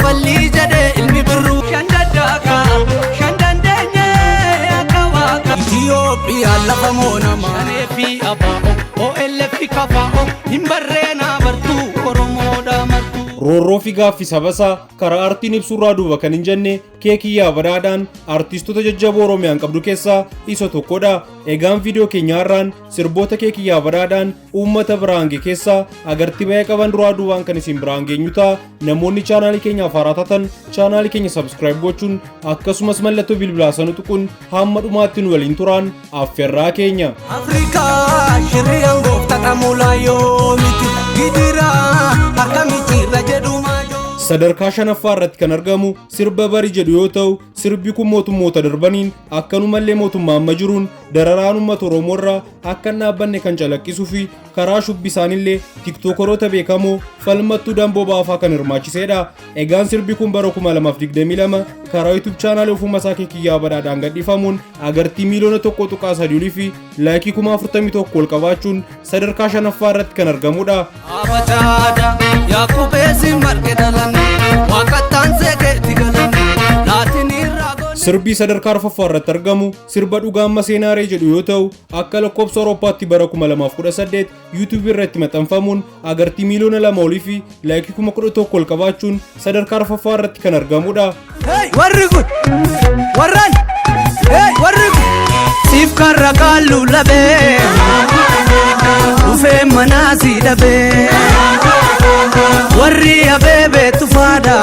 Falli jedhe ilmi birruu. Shan daddaakaa shan dandeenye akka waaqa. Itiyoophiyaan lafa moonamaa. Shanee fi abaa'o OLF kafaa'o hin barreenaa bartuu Oromoodha martuu. Roorroo fi gaaffii saba isaa karaa aartiin ibsuurraa duuba kan hin jenne Keekiyyaa Badhaadhaan artistoota jajjaboo Oromiyaan qabdu keessaa isa tokkodha. Egaan viidiyoo keenya har'aan sirboota Keekiyyaa Badhaadhaan uummata biraan ga'e keessaa agartii baay'ee qaban duraa duubaan kan isin biraan geenyu ta'a. Namoonni chaanaalii keenyaaf haaraa taatan chaanaalii keenya subscribe gochuun, akkasumas mallattoo bilbilaa sana tuquun hamma dhumaatti nu waliin turaan affeerraa keenya. Afrikaa shirri angoof xaxamulaa yoomiti gidiraa harka micciirra jedhu maajoo. Sadarkaa shanaffaa irratti kan argamu sirba Barii jedhu yoo ta'u, sirbi kun mootummoota darbaniin akkanumallee mootummaa amma jiruun dararaan uummata Oromoo irraa akka hin dhaabbanne kan calaqqisuu fi karaa shubbisaanillee tiktookaroota beekamoo Falmattuu Damboo Baafaa kan hirmaachisedha. Egaan sirbi kun bara 2022 karaa YouTube chaanaalii ofuma isaa Keekiyyaa Badhaadhaan gadhiifamuun agartii miiliyoona 1.3 olii fi laayikii 41,000 ol qabaachuun sadarkaa shanaffaa irratti kan argamudha. Abacaada Yaaqubeesi marge dhalan waaqattaan seekeetti galan laatinirraa goone. Sirbii sadarkaa arfaffaa irratti argamu sirba Dhugaan Maseenaaree jedhu yoo ta'u, akka lakkoofsa Awurooppaatti bara 2018 YouTube irratti maxxanfamuun agartii miiliyoona 2 olii fi laayikii 11,000 ol qabaachuun sadarkaa arfaffaa irratti kan argamudha. Hey, warri kun warran, hey, warri kun siif karra kaallu labee dhufee manaa si dhabee, warri abeebee tufaadha,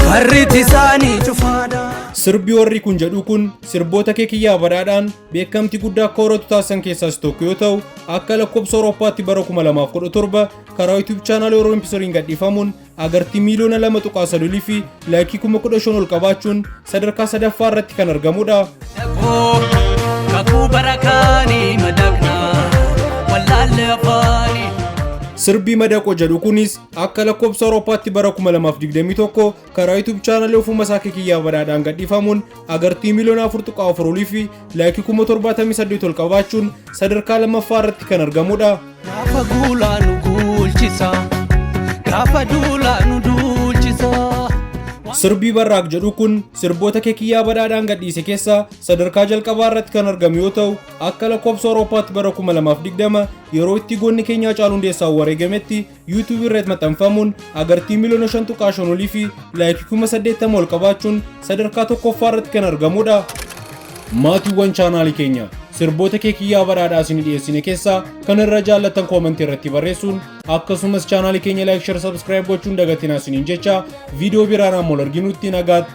karri isaanii cufaadha. Sirbi Warri kun jedhu kun sirboota Keekiyyaa Badhaadhaan beekamtii guddaa akka horatu taasisan keessaas tokko yoo ta'u, akka lakkoofsa Awurooppaatti bara 2017 karaa YouTube chaanaalii Oromoo Episodiin gadhiifamuun agartii miiliyoona 2.3 fi laayikii 15,000 ol qabaachuun sadarkaa sadaffaa irratti kan argamudha. Kakuu barakaanii madaqnaa wallaalle afaanii. Sirbii Madaqoo jedhu kunis akka lakkoofsa Awurooppaatti bara 2021 karaa YouTube chaanaalii ofuma isaa Keekiyyaa Badhaadhaan gadhiifamuun agartii miiliyoona 4.4 olii fi laayikii 78,000 ol qabaachuun sadarkaa lammaffaa irratti kan argamudha. Gaafa guulaa nu guulchisa, gaafa duulaa nu duulchisa. Sirbii Barraaq jedhu kun sirboota Keekiyyaa Badhaadhaan gadhiise keessaa sadarkaa jalqabaa irratti kan argamu yoo ta'u, akka lakkoofsa Awurooppaatti bara 2020 yeroo itti goonni keenya Haacaaluu Hundeessaa wareegametti YouTube irratti maxxanfamuun agartii miiliyoona 5.5 olii fi laayikii 80,000 ol qabaachuun sadarkaa tokkoffaa irratti kan argamudha. Maatiiwwan chaanaalii keenya, sirboota Keekiyyaa Badhaadhaa isin dhiyeessine keessaa kan irra jaallattan koomentii irratti barreessuun, akkasumas chaanaalii keenya like, share, subscribe gochuun dagatinaa isiniin jecha, viidiyoo biraan ammoo arginutti nagaatti.